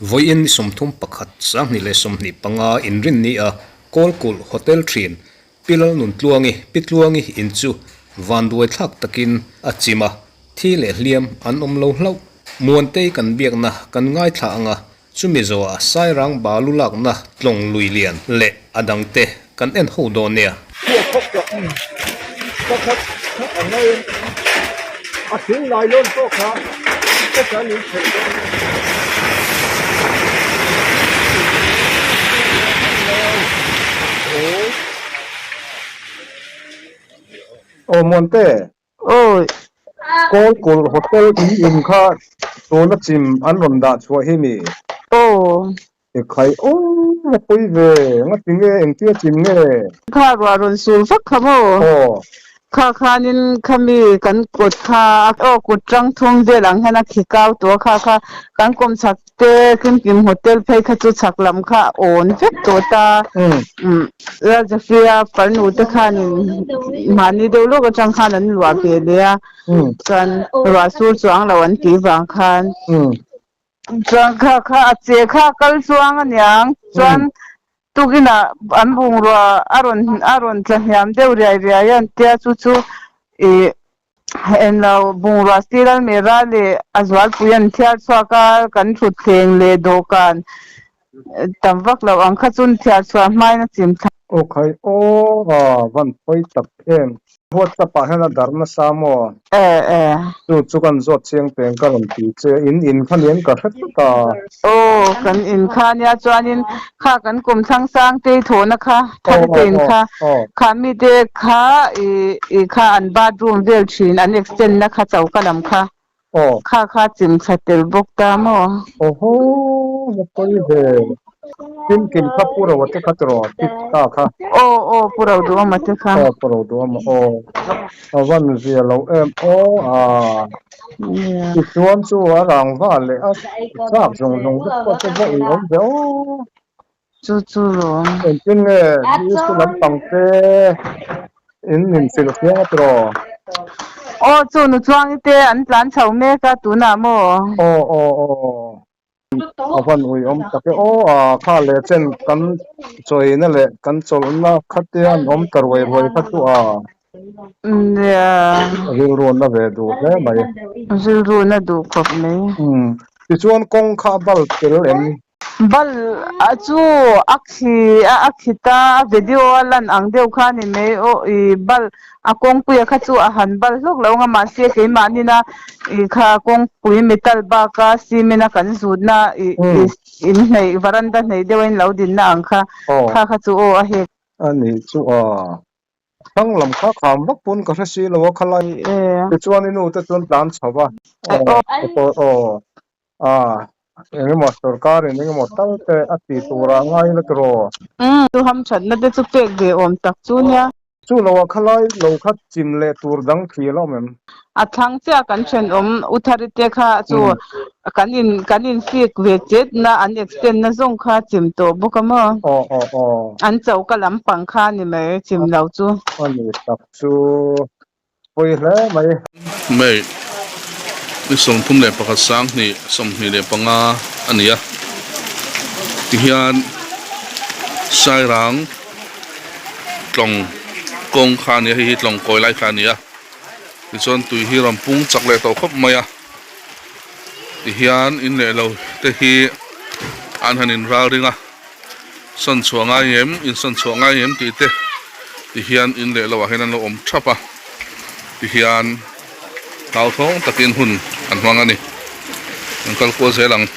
Vawiin ni 31 2025 inrinni a Kawlkulh Hotel thin Pi Lalnuntluangi, Pi Tluangi in chu vanduai thlak takin a chim a, thi leh hliam an awm lo hlauh. Muantei kan biakna kan ngaithla ang a, chumi zawhah Sairang balu lakna tlawng lui lian leh a dangte kan en ho dawn nia. Aw Muante. Awi. Kawlkulh Hotel in in kha tuna chim an rawn dah chhuah hi mi? Aw. Ekhai aw va pawi ve, ngati nge engtia chim nge? Kha ruah rawn sul vak kha maw? Aw. Kha khanin khami kan kut kha aw kut tang thum vel ang hian a khi kau tawh a, kha kha kan kawm chhak te Kimkim Hotel phei kha chu chhak lam kha a awn vek tawh ta. Lal Jafia farnu te khanin mahni deuh lawk atang khan an luah ve leh a, chuan ruah sur chuang lo an tih vang khan. Chuan kha kha a che kha a kal chuang aniang chuan tukinah an bungrua a rawn a rawn tla hniam deuh riai riai a an tia chu chu ih englo bungrua steel almirah leh a zualpui an thiar chhuak a kan thutthleng leh dawhkan tam vak loh ang kha chu an thiar chhuah hmain a chim thla. Aw khai aw a van pawi tak em. WhatsApp ah hian a darh nasa maw? E e. Chu chu kan zawt chiang peng ka rawn ti che, in in kha nen ka hre tlat a. Aw kan in kha nia chuanin kha kan kum thlang sang te thawhna kha thar te in kha kha mite kha i i kha an bathroom vel thin an extend na kha choka lam kha kha kha chim thla tel bawk ta maw? Awhaw va pawi ve. Kimkim kha Pu Roa te kha tiraw tip ta kha. Aw aw Pu Ro Duhawma te kha. Aw Pu Ro Duhawma aw. A van zia lo em aw a. Tichuan chu a rangva leh a chak zawng zawng vek pawh chu va ui awm ve aw. Chu chu lawm. Engtin nge Jesu lampang te in min hrilh fiang a tiraw? Aw chu nu Tluangi te an tlan chho mek a tunah maw? Aw aw aw. A van ui awm tak e aw a kha leh chen kan chawina leh kan chawlhna khatia an awm ta ruai ruai kha chu a rilru na ve duh hle mai. Rilru na duh khawp mai. Umm tichuan kawng kha a bal tel em? Bal a chu a khi a a khi ta a video a lan ang deuh kha ni mai aw i bal A kawngpuia kha chu a han bal hlawk lo ang a, mahse keimahnin a ih kha kawngpui metal baka cement a kan zutna ih in hneih varanda hneih deuh a in lo dinna ang kha kha kha chu aw a hek. A nih chu a thlang lam kha kham vak pawn ka hre si lo a khalai tichuan i nu te chuan tlan chho va aw aw a engemaw sorkar in engemaw tal te a ti tur ah ngai la tiraw. Umm chu hamthatna te chu pek ve awm tak chu nia. Chu lo ah khalai lo kha chim leh tur dang thli a lo awm em? A thlang chiah kan thenawm Uthari te kha chu kan in kan in sik ve chet na an extend na zawng kha chim tawh bawk a maw? Aw aw aw. An choka lampang kha ni mai chim lo chu. A ni tak chu Pawi hle mai. May ni 31 2025 a ni a, tihian Sairang tlawng kawng kha a ni a, hei hi tlawng kawi lai kha a ni a, tichuan tui hi rawn pung chak leh tawh khawp mai a, tihian in leh lo te hi an han inral ring a. Sawn chhuah ngai em, in sawn chhuah ngai em tih te ti hian in leh lo ah hian an lo awm thap a, ti hian hlauthawng takin hun an hmang a ni, an kal kual zel ang.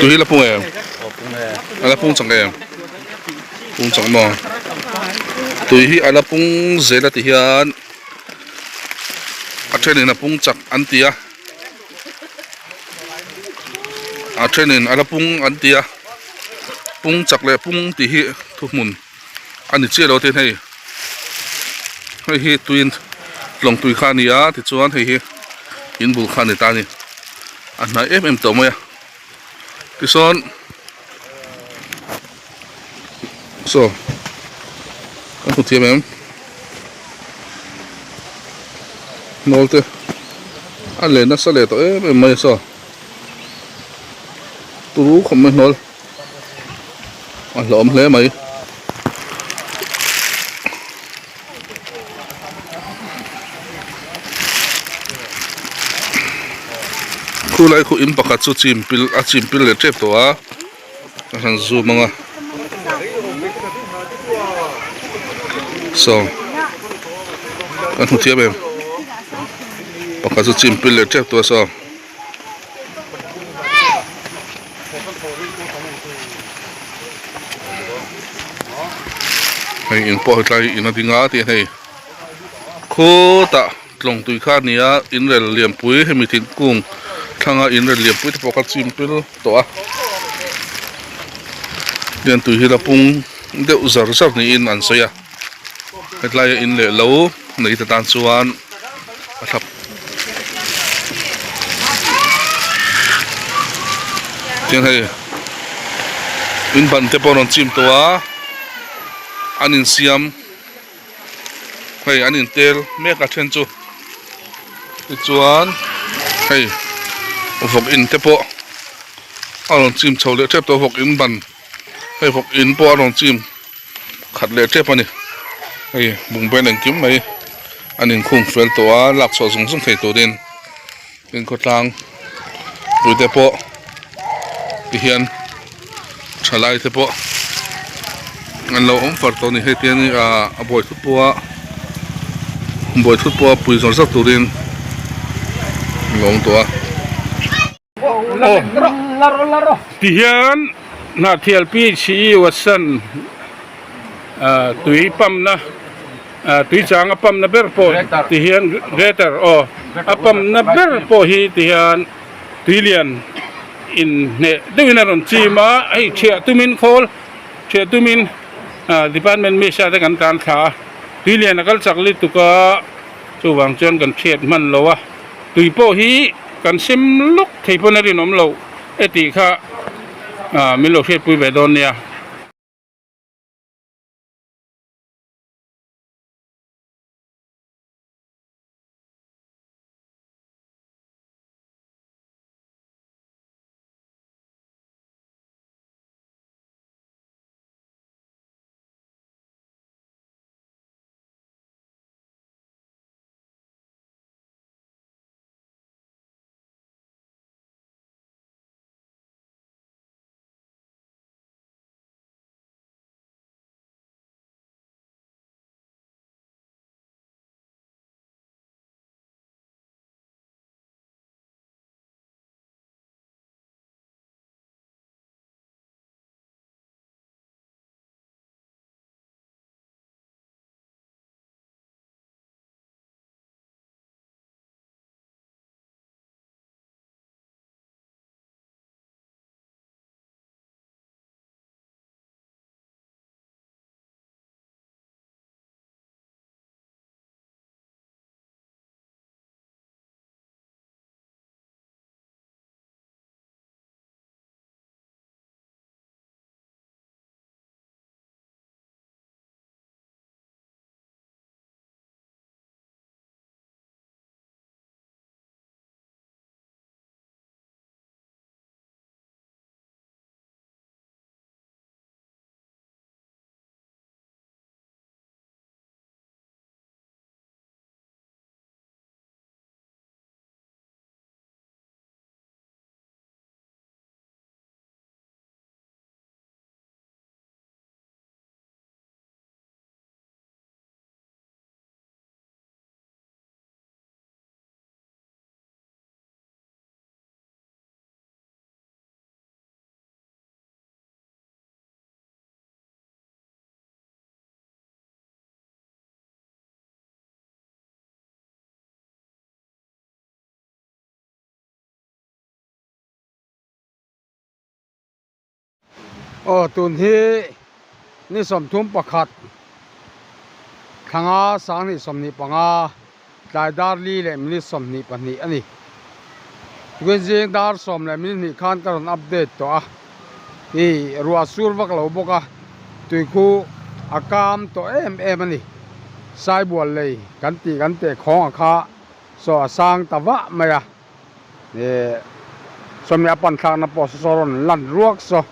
Tui hi la pung em? A la pung chak em? Pung chak maw? Tui hi a la pung zel a ti hian a thenin a pung chak an ti a a thenin a la pung an ti a pung chak leh pung tih hi thuhmun a ni chiah lo tin hei hei hi tuin tlawng tui kha a ni a tichuan hei hi in bul kha a ni ta a ni a hnai em em tawh mai a tisawn. Saw kan hmu thiam em hnawl te a len nasa leh tawh em em mai a saw turu khawp mai hnawl a hlauhawm hle mai. Khulai khu in pakhat chu chim pil a chim pil leh tep tawh a. Ka han zoom ang a saw ka hmu thiam em pakhat chu chim pil leh tep tawh a saw. Hei in pawh hetlai in a ding a tih hei khutah tlawng tui kha a ni a in rel lianpui hemi thingkung thlanga in rel lianpui te pawh kha chim pil tawh a heng tui hi la pung deuh zar zar niin an sawi a hetlai a in leh lo nei te tan chuan a thlap tin hei in ban te pawh a rawn chim tawh a an insiam. Hei an intel mek a then chu tichuan hei vawk in te pawh a rawn chim chho leh tep tawh a vawk in ban hei vawk in pawh a rawn chim khat leh tep a ni hei bungbel engkim mai an inkhung fel tawh a lak chhuah zung zung thei turin tin khawtlang puite pawh tihian. Thalai te pawh an lo awm far tawh a ni hei te hi ah a buai thut pawh a buai thut pawh a pui zawr zawr turin an lo awm tawh a. Tihian Hnahthial PHE Watson tui pump na tui chang a pump na ber pawh tihian greater aw a pump na ber pawh hi tihian tui lian inhneh deuhin a rawn chim a hei thiah tumin khawl thiah tumin ah department misa te kan tan thla a tui lian a kal chak lutuk a chuvang chuan kan thiat hman lo a tui pawh hi kan sem lawk thei pawn a rinawm loh e tih kha ah min lo hriatpui ve dawn nia. Aw tun hi ni 31 thlanga 2025 tlai dar li leh minute 22 a ni. Tukin zing dar sawm leh minute hnih khan ka rawn update tawh a, ih ruah sur vak lo bawk a, tui khu a kam tawh em em a ni. Saibual lei kan tih kan teh khawng a kha saw a sang ta vah mai a. Ehh sawmi a pan thlakna pawh saw rawn lan ruak saw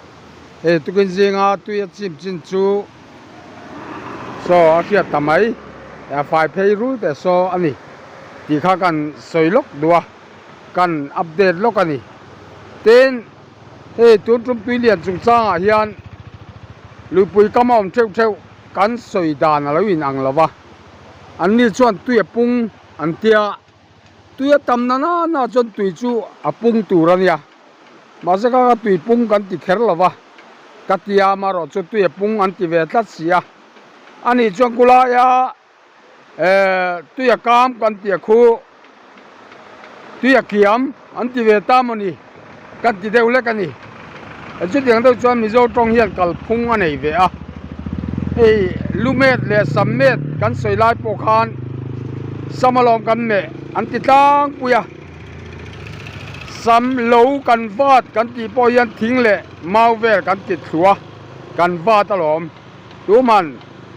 hei tukin zinga tui a chim chin chu saw a hriat ta mai a fai phei rul teh saw a ni tih kha kan sawi lawk duh a kan update lawk a ni tin hei tun tum tui lian chungchangah hian luipui kam a awm theuh theuh kan sawi dan a lo in ang lo va an ni chuan tui a pung an tia. Tui a tam na na na chuan tui chu a pung tur a nia. Mahse kha kha tui pung kan ti kher lo va, ka ti a, amaherawh chu tui a pung an ti ve tlat si a. Ani chuan kulaia eh tui a kam kan ti a khu, tui a kiam an ti ve ta maw ni, kan ti deuh lek a ni. Chutiang deuh chuan Mizo tawng hian kalphung a nei ve a, hei lumet leh sammet kan sawi lai pawh khan sam alawm kan meh an ti tlangpui a, sam lo kan vat kan tih pawh hian thing leh mau vel kan ti thlu a, kan vat alawm tuman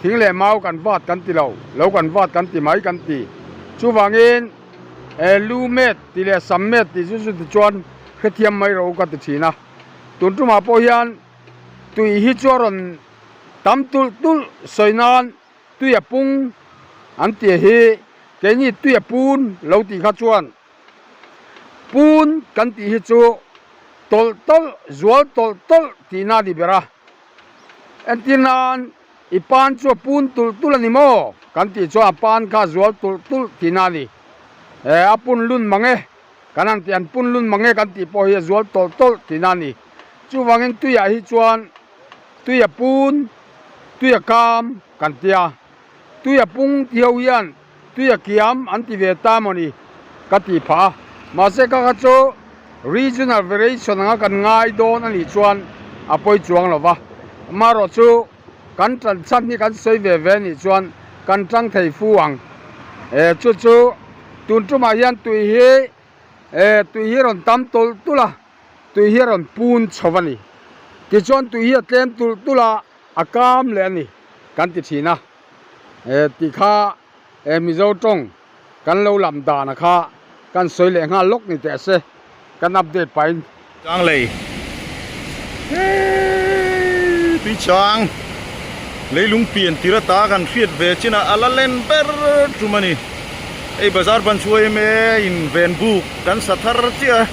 thing leh mau kan vat kan ti lo, lo kan vat kan ti mai kan ti chuvangin. E lu met tih leh sam met tih chu chuti chuan hrethiam mai rawh u ka ti thin a, tun tumah pawh hian tui hi chu a rawn tam tulh tulh sawi nan tui a pung an tih hi keini tui a pun lo tih kha chuan pun kan tih hi chu tawlh tawlh zual tawlh tawlh tihna a ni ber a, entir nan. I pan chu a pun tulh tulh a ni maw? Kan tih chuan a pan kha a zual tulh tulh tihna a ni. E, a pun lun mang e, kan han tih, an pun lun mang e kan tih pawh hi a zual tawlh tawlh tihna a ni. Chuvangin tuiah hi chuan tui a pun, tui a kam kan ti a. Tui a pung ti ho hian tui a kiam an ti ve ta maw ni ka tih phah a. Mahse kha kha chu regional variation anga kan ngai dawn a nih chuan a pawi chuang lo va. Amaherawh chu kan tan chhan hi kan sawi ve ve nih chuan kan tang thei fu ang. E chu chu tun tumah hian tui hi e tui hi rawn tam tulh tulh a, tui hi a rawn pun chho a ni. Tichuan tui hi a tlem tulh tulh a, a kam leh a ni kan ti thin a. E tih kha e Mizo tawng kan lo lam dan a kha kan sawi leh nghal lawk ni teh se kan update pahin. Chang lei hei tui chang leilung pian tir ata kan hriat ve chinah a la len ber tum a ni. Hei bazar ban chu em e in ven buk kan sa thar chiah a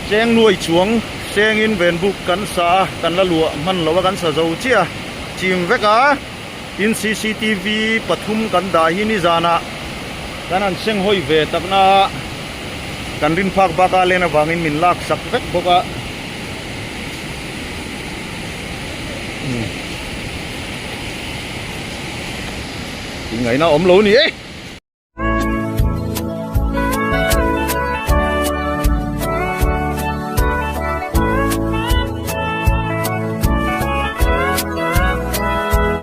cheng nuai chuang sengin ven buk kan sa a kan la luah hman lo a kan sa zo chiah a chim vek a. Tin cctv pathum kan dah hi nizanah kan han seng hawi ve takna a kan rin phak bak a len avangin min lak sak vek bawk a. Tingaihna awm lo ni e.